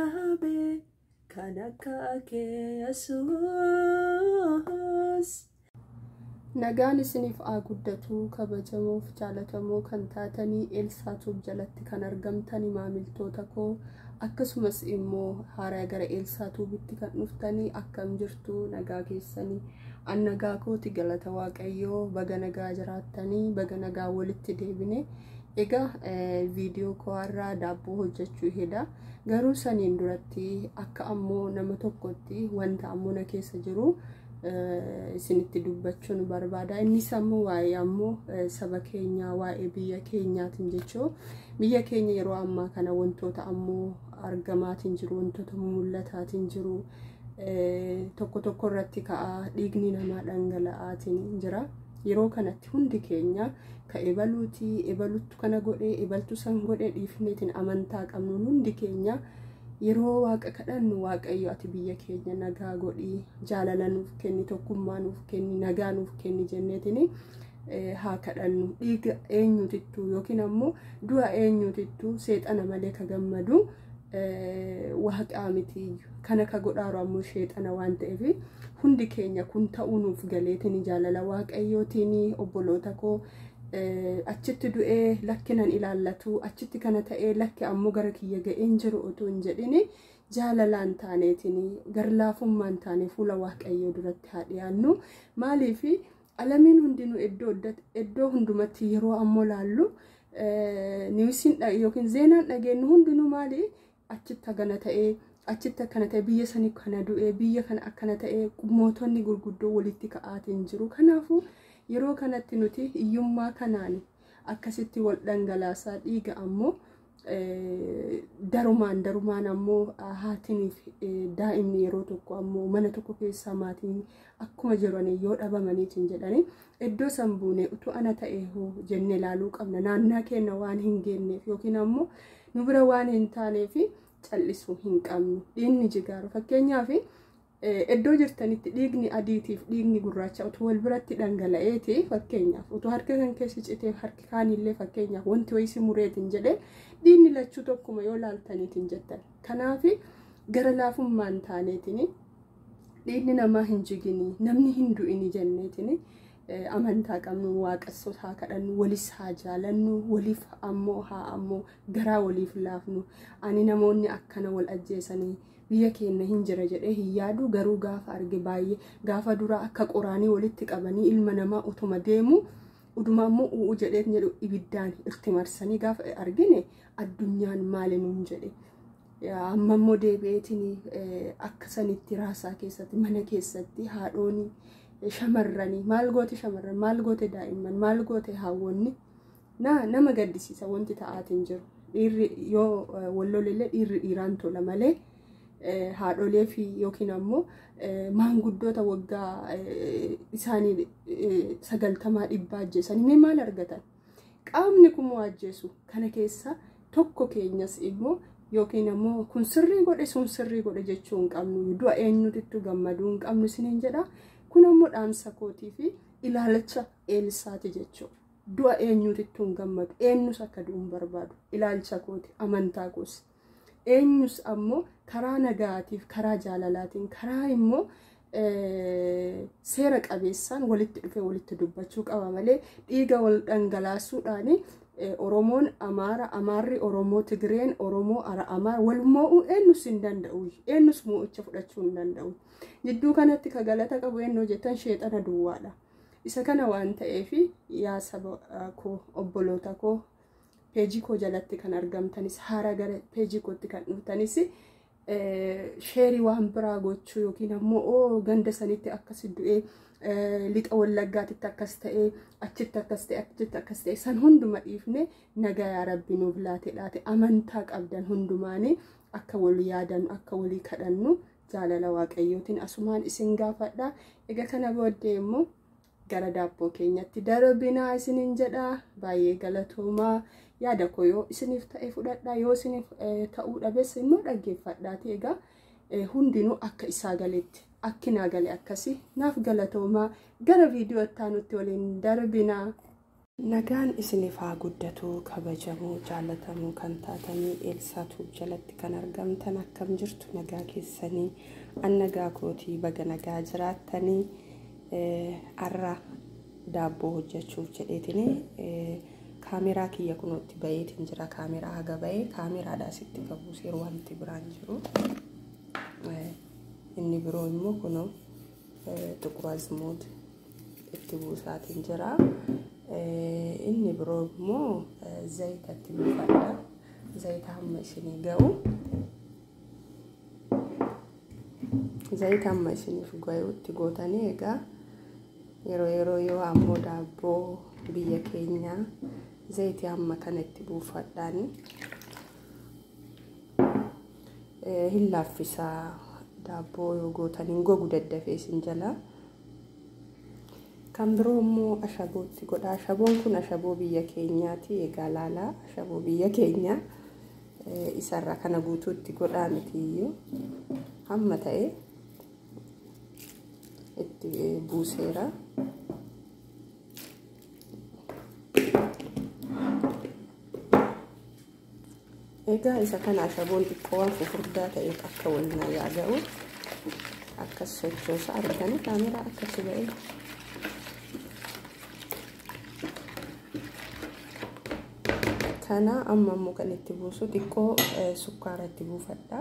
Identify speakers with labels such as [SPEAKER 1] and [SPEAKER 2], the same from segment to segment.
[SPEAKER 1] Dhabe kan akka kee Yesuus.
[SPEAKER 2] Nagaan isiniif haa guddatu. Kabajamoof jaalatamoo kan taatanii Eelsaa Tube jalatti kan argamtani maamiltoota koo, akkasumas immoo haaraa gara Eelsaa Tuubitti kan dhuftanii, akkam jirtu? Nagaa keessanii? An nagaa kooti, galata Waaqayyoo. Baga nagaa jiraattanii, baga nagaa walitti deebine. Egaa viidiyoo koo har'aa daabboo hojjechuu heda. Garuu saniin duratti akka ammoo nama tokkotti wanta ammoo na keessa jiru isinitti dubbachuun barbaada. Innis ammoo waa'ee ammoo saba keenyaa, waa'ee biyya keenyaatiin jechuu. Biyya keenya yeroo ammaa kana wantoota ammoo argamaatiin jiru, wantoota mul'ataatiin jiru tokko tokko irratti ka'aa dhiigni namaa dhangala'aatiin jira. Yeroo kanatti hundi keenya ka ebaluuti, ebaluttu kana godhee, ebaltu san godhee dhiifneetiin amantaa qabnuun hundi keenya yeroo Waaqa kadhannu, "Waaqayyo, ati biyya keenya nagaa godhii, jaalala nuuf kenni, tokkummaa nuuf kenni, nagaa nuuf kenni" jenneetiin haa kadhannu. Dhiiga eenyutittuu yookiin ammoo du'a eenyutittuu seexana malee ka gammadu Waaqaa miti. Kana ka godhaaru ammoo sheexana waan ta'eef, hundi keenya kun ta'uu nuuf galeetiin jaalala Waaqayyootiin, obboloota koo achitti du'ee lakkinan ilaallatu, achitti kana ta'ee lakki ammoo gara kiyya ga'een jiru otoo hin jedhini, jaalalaan taaneetiin, garlaafummaan taane fuula Waaqayyoo duratti haa dhiyaannu. Maaliif alamiin hundinuu iddoo hundumatti yeroo ammoo laallu, newsiin yookiin zeenaan dhageenyu hundinuu maali? Achitti hagana ta'ee, achitti akkana ta'e, biyya sanii kana du'ee, biyya kana akkana ta'e, mootonni gurguddoo walitti ka'aatiin jiru. Kanaafuu yeroo kanatti nuti hiyyummaa kanaan akkasitti wal dhangalaasaa, dhiiga ammoo darumaan darumaan ammoo haatiniif daa'imni yeroo tokko ammoo mana tokko keessaa maatiin akkuma jiranii yoo dhabamaniitiin jedhanii, iddoo san buune utuu ana ta'e hoo jennee ilaaluu qabna. Naannaa keenya waan hin geenyeef yookiin ammoo nu bira waan hin taaneef callisuu hin qabnu. Dhiigni jigaaru, fakkeenyaaf, iddoo jirtanitti dhiigni adiitiif dhiigni gurraacha utuu wal biratti dhangala'eeti, fakkeenyaaf utuu harka kan keessa citee, harki kaanillee fakkeenyaaf wanti wayii si mureetiin jedhee, dhiigni lachuu tokkuma yoo laaltaniitiin jettan. Kanaaf gara laafummaan taaneetiin dhiigni namaa hin jigini, namni hin du'ini jenneetiin amantaa qabnu Waaqessoo haa kadhannu, walis haa jaalannu, waliif ammoo haa ammoo garaa waliif laafnu. Ani namoonni akkana wal ajjeesanii biyya keenya hin jira jedhee hin yaadu. Garuu gaafa arge baay'ee, gaafa dura akka qoraanii walitti qabanii ilma namaa utuma deemu, uduma ammoo u'u jedhee jedhu ibiddaan irti marsanii gaafa argine, addunyaan maali nuun jedhe. Amma immoo deebi'eetiin akka sanitti raasaa keessatti, mana keessatti haadhoonii shamarranii maal goote, shamarran maal goote, daa'imman maal goote, haawwonni, na nama gaddisiisa wanti ta'aatiin jiru. Dhiirri yoo wallolillee dhiirri dhiiraan tola malee, haadholee fi yookiin ammoo maanguddoota waggaa isaanii 90, 100 ajjeesanii mee maal argatan? Qaamni kun moo ajjeesu kana keessa tokko keenyas immoo yookiin ammoo kun sirrii godhe, sun sirrii godhe jechuu hin qabnu. Du'a eenyutittu gammaduu hin qabnu isiniin jedha. Kun ammoo dhaamsa kootii fi ilaalacha Eelsaati jechuudha. Du'a eenyutittu hin gammadu, eenyus akka du'u hin barbaadu. Ilaalcha kooti, amantaa koos. Eenyus ammoo karaa nagaatiif, karaa jaalalaatiin, karaa immoo seera qabeessaan walitti dhufee walitti dubbachuu qaba malee, dhiiga wal dhangalaasuudhaan Oromoon Amaara, Amaarri Oromoo, Tigireen Oromoo, Amaara wal moo'uu eenyus hin danda'u. Eenyus moo'icha fudhachuu hin danda'u. Jidduu kanatti ka galata qabu eenyu jettan, sheexana duwwaadha. Isa kana waan ta'eef, yaa saba koo, obboloota koo, peejii koo jalatti kan argamtanis, haaraa gara peejii kootti kan dhuftanis, share waan biraa gochuu yookiin ammoo oo ganda sanitti akkas du'ee, Lixa Wallaggaatitti akkas ta'ee, achitti akkas ta'e, achitti akkas ta'e, san hunduma dhiifne, nagaa yaa Rabbi nuuf laate dhaate amantaa qabdan hundumaanii akka wal yaadannu, akka walii kadhannu jaalala Waaqayyootiin asumaan isin gaafadha. Egaa kana booddee immoo gara daabboo keenyatti darbinaa isiniin jedha. Baay'ee galatoomaa. Yaada koo yoo isiniif ta'e fudhadhaa, yoo isiniif ta'uu dhabes immoo dhaggeeffadhaati. Egaa hundinuu akka isaa galetti, akki naa gale akkasii naaf. Galatoomaa. Gara viidiyoo itti aanutti waliin darbinaa. Nagaan isiniif haa guddatu kabajamoo jaalatamuu kan taatanii Eelsaa Tuub jalatti kan argamtan akkam jirtu nagaa keessanii an nagaa kootii baga nagaa jiraattanii har'a daabboo hojjechuuf jedheetini kaameraa kiyya kunootti baheetiin jira kaameraa haga bahee kaameraadhaa sitti qabuuseeru wanti biraan jiru inni biroo immoo kunoo ጥቁር አዝሙድ itti buusaatiin jira. Inni biroo immoo zayita itti buufadha. Zayita hamma isinii ga'u. Zayita hamma isiniif ga'utti gootanii egaa yeroo yeroo yoo ammoo daabboo biyya keenyaa zayitii hamma kana itti buufadhaani. Hin laaffisaa daabboo yoo gootan hin gogu daddafee isin jalaa. Kan biroo immoo ashabootti godha. Ashaboon kun ashaboo biyya keenyaati. Egaa laalaa ashaboo biyya keenyaa isarraa kana guutuutti godhaa mitiyyuu hamma ta'e itti buuseera. Egaa isa kana ashaboon xiqqoo waan fufurdaa ta'eef akka wal nagaa ga'u akkas sochoosa argitanii kaameraa akkasi ba'e. Kana amma immoo kan itti buusu xiqqoo sukkaara itti buufadha.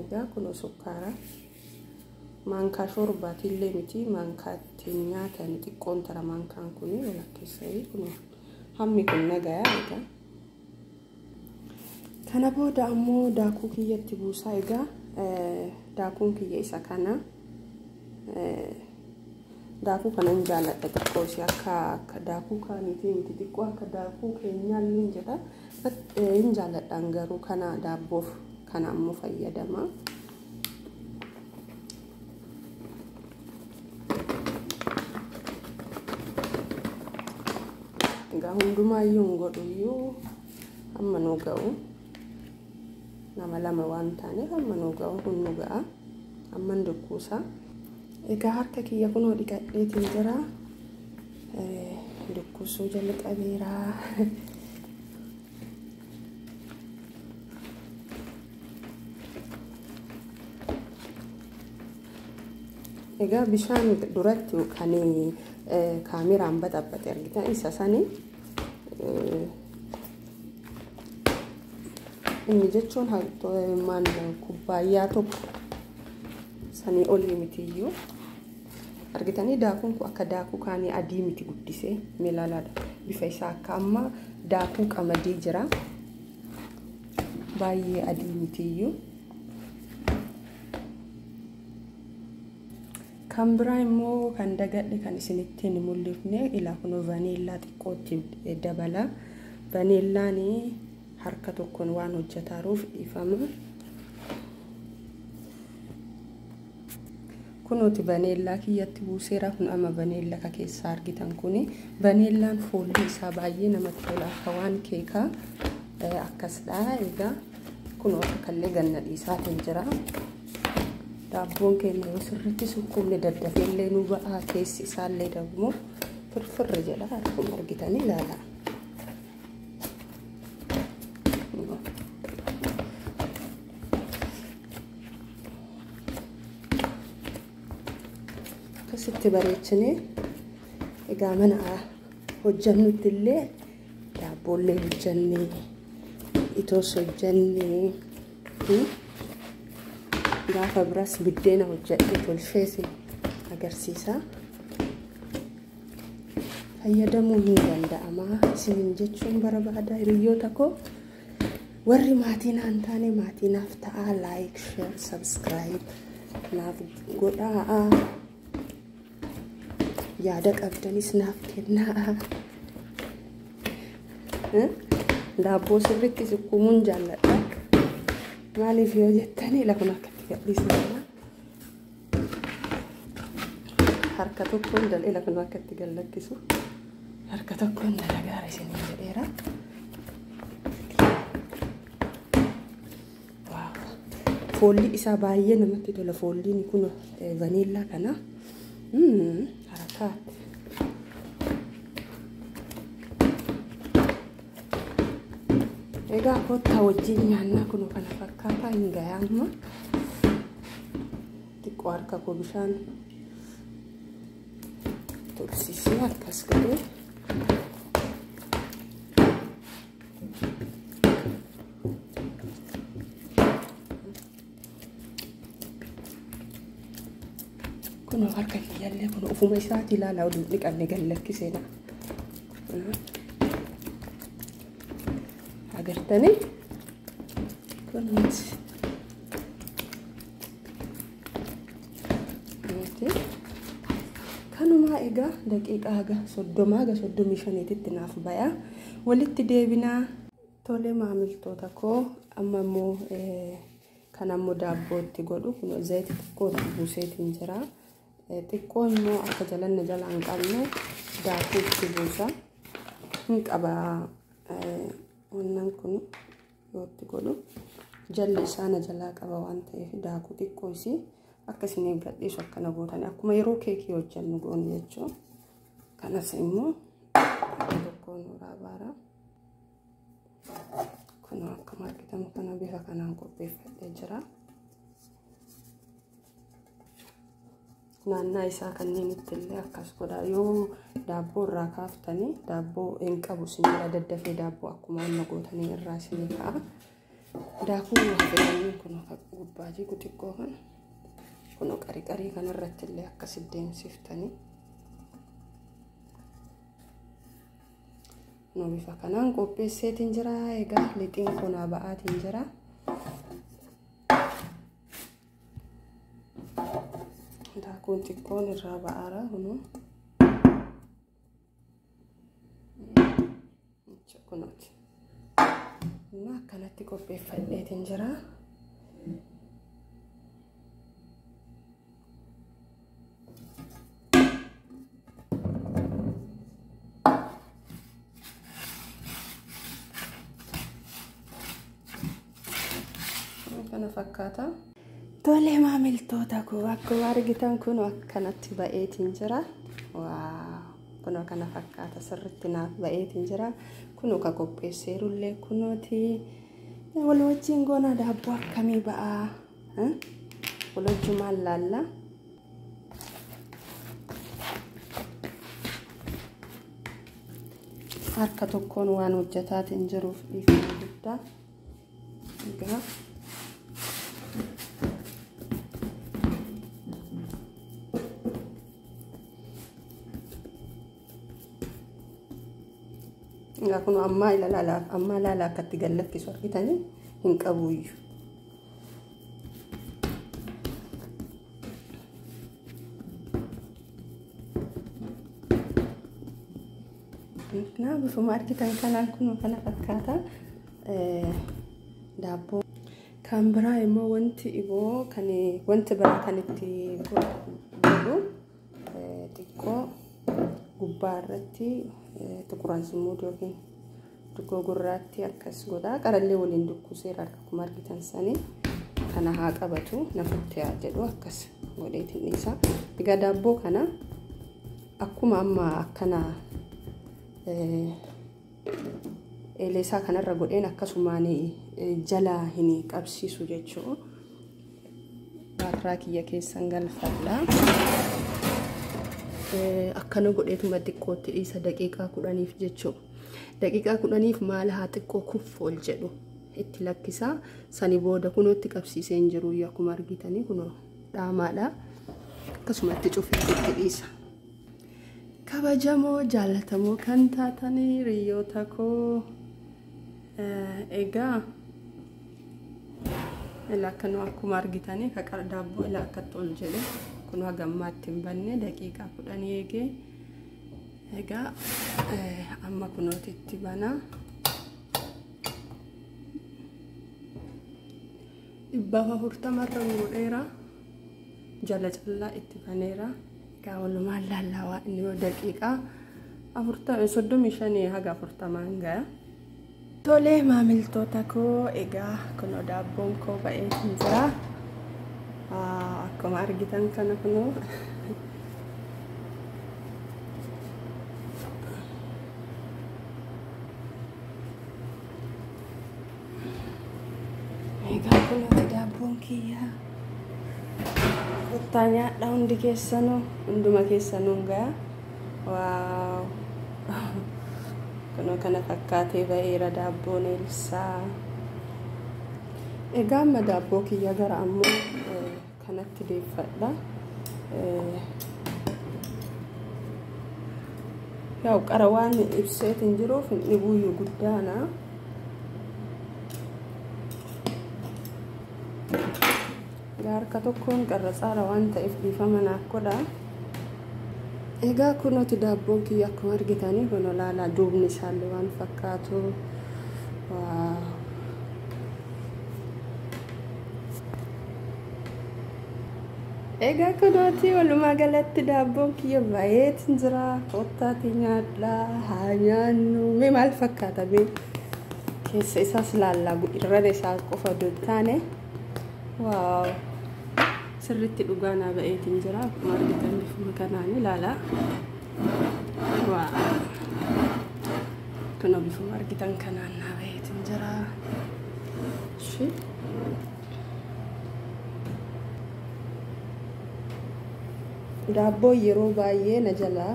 [SPEAKER 2] Egaa kunoo sukkaara maankaa shoorbaatiillee miti maankaa ittiin nyaatan xiqqoon tara maankaan kun walakkeessanii kunoo hammi kun nagayaa egaa. Kana booda ammoo daakuu kiyyatti buusaa egaa daakuun kiyya isa kana. Daakuu kanan jaalladha xiqqoo ishee akka daakuu kaaniitii miti xiqqoo akka daakuu keenyaa illee jedha. Hin jaalladhaan garuu kana daabboof kana ammoo fayyadama. Egaa hundumaayyuu hin godhuyyuu amma nu ga'u. Nama lama waan taaneef amma nu ga'u kun nu ga'a. Amma hin dukkuusa. Egaa harka kiyya kunoo dhiqadheetiin jira. Dukkusuu jalqabeera. Egaa bishaan duratti kan kaameraan baxabbate argitan isa sani inni jechuun maan kubbaayyaa tokko sanii olii mitiyyuu argitanii daakuun kun akka daakuu kaanii adii miti guddisee milaalaadha. Bifa isaa akka amma daakuu qamadii jira. Baay'ee adii mitiyyuu. Kan biraa immoo kan dagadhe kan isinitti hin mul'ifne ilaa kunoo vaneellaa xiqqootti dabala. Vaneellaan harka tokkoon waan hojjetaaruuf dhiifama. Kunuuti vaneellaa kiyyatti buuseera. Kun amma vaneellaa ka keessaa argitan kuni vaneellaan foolli isaa baay'ee namatti tola akka waan keekaa akkasidha. Egaa kunoo akkallee ganna dhiisaatiin jira. Daabboon keenya yoo sirriitti sukkuumne daddafeellee nu ba'aa keessi isaallee dabmoo firfirri jedha akkuma argitanii ilaala. Akkasitti bareechinee egaa mana hojjannutti illee daabboollee hojjannee itoos hojjannee gaafa biraas biddeena hojjedhee tolchees agarsiisa. Fayyadamuu hin danda'ama isiniin jechuun barbaada hiriyoota koo warri maatii naan taane maatii naaf ta'aa like share subscribe naaf godhaa yaada qabdanis naaf kennaa. Daabboo sirriitti sukkuumuun jaalladha. Maaliif yoo jettanii lafuma akkatti gadhiisna. Harka tokkoon dalee lafuma akkatti gallakkisu. Harka tokkoon dalagaara isiniin jedheera. Foolli isaa baay'ee namatti tola. Foolliin kun vaneellaa kana. Harakaat. Egaa kottaa wajjin nyaannaa kun kana fakkaataa hin gayaa amma. Xiqqoo harka koo bishaan tursiisee akkas godhee. Kun harka kiyyaallee kun ofuma isaatii ilaalaa oduu dhiqanne gallakkisee na. Agartanii kunuunsi. Kanumaa egaa daqiiqaa haga 30 haga 35tti naaf baya. Walitti deebinaa. Tole maamiltoota koo amma immoo kan ammoo daabbootti godhu kun zayitii xiqqootti buuseetiin jira. Xiqqoo immoo akka jalanna jala hin qabne daakuu itti buusa. Hin qaba wannan kun yoo itti godhu jalli isaa na jalaa qaba waan ta'eef daakuu xiqqoo isii akka isin gadhiisu akkana gootanii akkuma yeroo keekii hojjennu goonu jechuudha. Kanas immoo tokkoon nuuraa baara. Kun akkuma argitan kana bifa kanaan qopheeffadhee jira. Naannaa isaa kanneen ittillee akkas godha. Yoo daabboo irraa kaaftanii daabboo hin qabu isinirra daddafee daabboo akkuma amma gootanii irraa isinii ka'a. Daakuu hafeewwan kun gubbaa jigu xiqqoo kana kun qarii kanarratti illee akkas deemsiftanii. Nu bifa kanaan qopheesseetiin jira. Egaa lixiin kun ba'aatiin jira. Daakuun xiqqoon irraa ba'aara kunuu. Kunuuti. Inni akkanatti qopheeffadheetiin jira. Kana fakkaata. Tole maamiltoota koo akkuma argitan kun akkanatti ba'eetiin jira. Waaw! Kun kana fakkaata sirriitti naaf ba'eetiin jira. Kun ka qopheesseerullee kunuuti. Wal wajjin goona daabboo akkamii ba'aa? Wal wajjumaan laalla. Harka tokkoon waan hojjetaatiin jiruuf dhiifama guddaa. Egaa Kun ammaa ilaalaa akkatti gallakkisu argitanii hin qabuyyuu. Bifuma argitan kanaan kun kana fakkaata. Daabboo kan biraa immoo wanti immoo kan wanti biraa kan itti godhu xiqqoo gubbaa irratti tuquraan simuudii yookiin dukkoo gurraatti akkas godha. Qarallee waliin dukkuseera akkuma argitan sanii kana haa qabatu nafatti haa jedhu akkas godheetiin dhiisa. Egaa daabboo kana akkuma amma akkana eleesaa kanarra godheen akkasumaan jalaa hin qabsiisu jechuudha. Baatiraa kiyya keessan galfadha. Akkana godheetuma xiqqootti dhiisa daqiiqaa 10 jechuudha. Daqiiqaa 10 maal haa xiqqoo kuffool jedhu itti lakkisaa. Sani booda kunootti qabsiisee hin jiru akkuma argitanii kunoo dhaamaadha. Akkasumatti cufee itti dhiisa. Kabajamoo jaallatamoo kan taatanii hiriyoota koo egaa ilaa akkuma argitanii ka daabboo ilaa akkatti ol jedhe kun hagammaatti hin banne daqiiqaa 10 eegee egaa amma kunootitti bana. 140 irra godheera jala callaa itti baneera. Egaa walumaan laallawaa inni yoo daqiiqaa 35 haga 40 ga'a. Tole maamiltoota koo egaa kunoo daabboon koo ba'eetiin jira. Akkuma argitan kana kunoo Egaa kunuuti daabboon kiyya. Kottaa nyaadhaa hundi keessanuu, hunduma keessanuu ga'a. Waaw! Kunoo kana fakkaatee ba'eera daabboon Eelsaa. Egaa amma daabboo kiyya gara ammoo kanatti deeffadha. Yaa'u qara waan ibseetiin jiruuf hin dhibuyyuu guddaana. Harka tokkoon qarratsaara waan ta'eef dhiifama naaf godha. Egaa kunuuti daabboon kiyya akkuma argitanii kun ilaalaa duubni isaallee waan fakkaatu. Egaa kunuuti walumaa galatti daabboon kiyya baay'eetiin jira. Kottaatii nyaadhaa haa nyaannu. Mee maal fakkaata mee keessa isaas laallaa irra isaa qofa osoo hin taane. Waaw! Sirriitti dhugaa naa ba'eetiin jira. Akkuma argitan bifuma kanaan ilaala. Waaw! Kunoo bifuma argitan kanaan naa ba'eetiin jira. Daabboon yeroo baay'ee na jalaa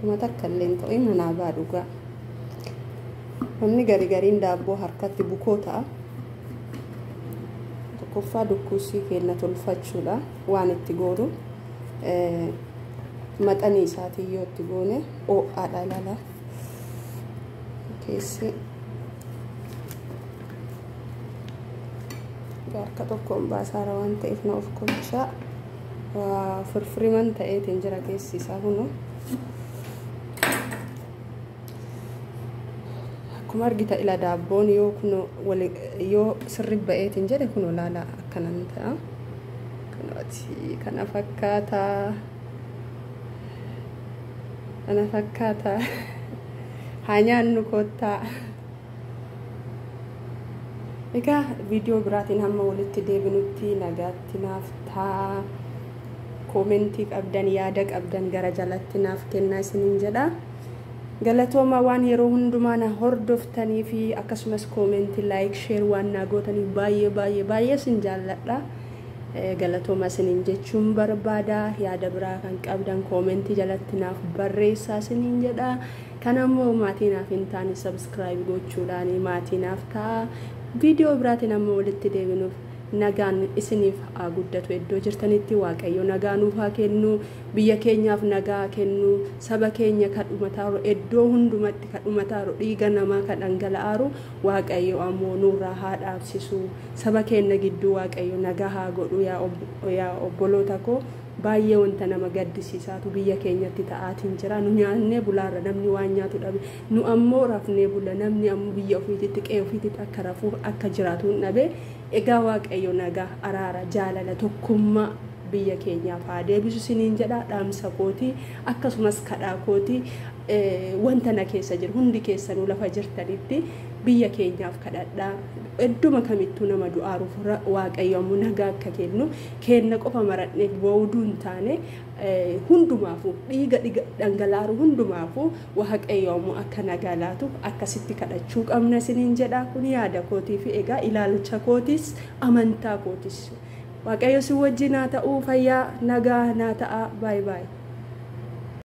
[SPEAKER 2] tuma takka illee hin ta'in manaa ba'a dhugaa. Namni gari gariin daabboo harkatti bukoo ta'a. Tokkoffaa dukkuusii keenya tolfachuudha waan itti goonu maxanii isaatiin yoo itti goone ho'aadha ilaala. Keessi harka tokkoon baasaara waan ta'eef na of kolchaa. Firfiriman ta'eetiin jira keessi isaa kunuu. Akkuma argita ila daabboon yoo kun yoo sirri ba'eetiin jedhe kun ilaala akkanan ta'a. Kunooti kana fakkaata. Kana fakkaata. Haa nyaannu kottaa. Egaa viidiyoo biraatiin hamma walitti deebinutti nagaatti naaf ta'a. Koomentii qabdan yaada qabdan gara jalatti naaf kennaa isiniin jedha. Galatooma waan yeroo hundumaa na hordoftanii fi akkasumas koomentii laayik sheer waan naa gootaniif baay'ee baay'ee baay'ee isin jaalladha. Galatooma isiniin jechuun barbaada. Yaada biraa kan qabdan koomentii jalatti naaf barreessaa isiniin jedha. Kanammoo maatii naaf hin taane sabskiraayib gochuudhaan maatii naaf ta'a. Viidiyoo biraatiin amma walitti deebinuuf nagaan isiniif haa guddatu. Iddoo jirtanitti Waaqayyo nagaa nuuf haa kennu, biyya keenyaaf nagaa haa kennu, saba keenya kan dhumataaru iddoo hundumatti kan dhumataaru dhiiga namaa kan dhangala'aaru Waaqayyo ammoo nurraa haa dhaabsisu. Saba keenya gidduu Waaqayyo nagaa haa godhu. Yaa obboloota koo baay'ee wanta nama gaddisiisaatu biyya keenyatti ta'aatiin jira. Nu nyaannee bulaarra namni waan nyaatu dhabe, nu ammoo rafnee bula, namni ammoo biyya ofiititti qe'ee ofiititti akka rafuuf akka jiraatu hin dhabe. Egaa Waaqayyo nagaa, araara, jaalala, tokkummaa biyya keenyaaf haa deebisu isiniin jedha. Dhaamsa kootii akkasumas kadhaa kootii wanta na keessa jiru hundi keessanuu lafa jirtanitti biyya keenyaaf kadhadhaa. Idduma kamittuu nama du'aaruuf Waaqayyo ammoo nagaa akka kennu kenna qofa maradheef boo'uu hin taane hundumaafuu dhiiga dhangalaaru hundumaafuu Waaqayyo ammoo akka nagaa laatuuf akkasitti kadhachuu qabna isiniin jedha. Kun yaada kootii fi egaa ilaalcha kootis amantaa kootis. Waaqayyo si wajjin haa ta'uu. Fayyaa nagaa naa ta'a. Baay baay.